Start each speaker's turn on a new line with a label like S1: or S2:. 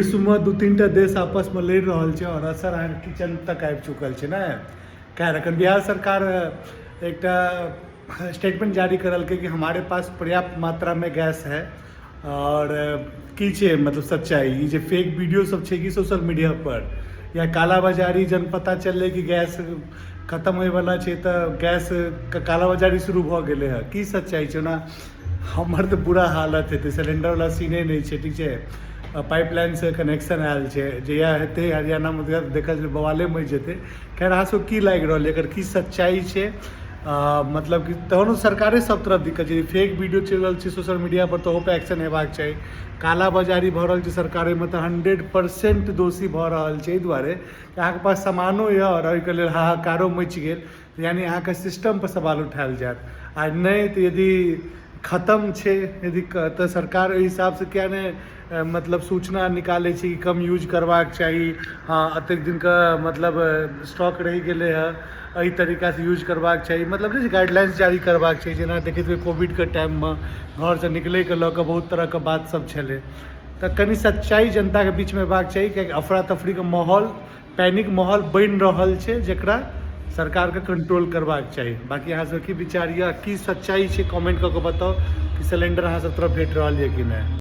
S1: विश्वमे दू तीन टा देश आपसमे लड़ि रहल छै आओर असर अहाँके किचन तक आबि चुकल छै ने। खैर, एखन बिहार सरकार एकटा स्टेटमेंट जारी करलकै कि हमारे पास पर्याप्त मात्रामे गैस है। आओर की छै मतलब सच्चाइ? ई जे फेक वीडियो सब छै कि सोशल मीडिया पर या कालाबाजारी, जन पता चललै कि गैस खतम होइवला छै तऽ गैसके कालाबाजारी शुरू भऽ गेलै हँ। की सच्चाइ छै? ओना हमर तऽ बुरा हालत हेतै, सिलेंडरवला सीने नहि छै। ठीक छै, पाइपलाइनसँ कनेक्शन आयल छै। जहिया हेतै हरियाणामे तहिया देखल जेतै, बवाले मचि जेतै। खैर, अहाँ सबके की लागि रहल यऽ, एकर की सच्चाइ छै? मतलब कि तहनो सरकारे सब तरफ दिक्कत छै। फेक वीडियो चलि रहल छै सोशल मीडिया पर तऽ ओहो एक्शन हेबाक चाही। काला बाजारी भऽ रहल छै सरकार ओहिमे तऽ 100% दोषी भऽ रहल छै। एहि दुआरे कि अहाँके पास सामानो यऽ आओर ओहिके लेल हाहाकारो मचि गेल, यानी अहाँके सिस्टमपर सवाल उठायल जायत। आ नहि तऽ यदि खतम छै यदि तऽ सरकार ओहि हिसाबसँ किया नहि मतलब सूचना निकालै छै कि कम यूज करबाक चाही? हँ, एतेक दिनके मतलब स्टॉक रहि गेलै हँ, एहि तरीकासँ यूज करबाक चाही, मतलब नहि गाइडलाइंस जारी करबाक चाही। जेना देखैत हेबै कोविडके टाइममे घरसँ निकलैके लऽ कऽ बहुत तरहके बात सब छलै। तऽ कनि सच्चाइ जनताके बीचमे अयबाक चाही, कियाकि अफरा तफरीके माहौल, पैनिक माहौल बनि रहल छै, जकरा सरकारके कंट्रोल करबाक चाही। बाँकी अहाँ सबके की विचार यऽ, की सच्चाइ छै, कमेंट कऽ कऽ बताउ कि सिलेंडर अहाँ सब तरफ भेट रहल यऽ कि नहि।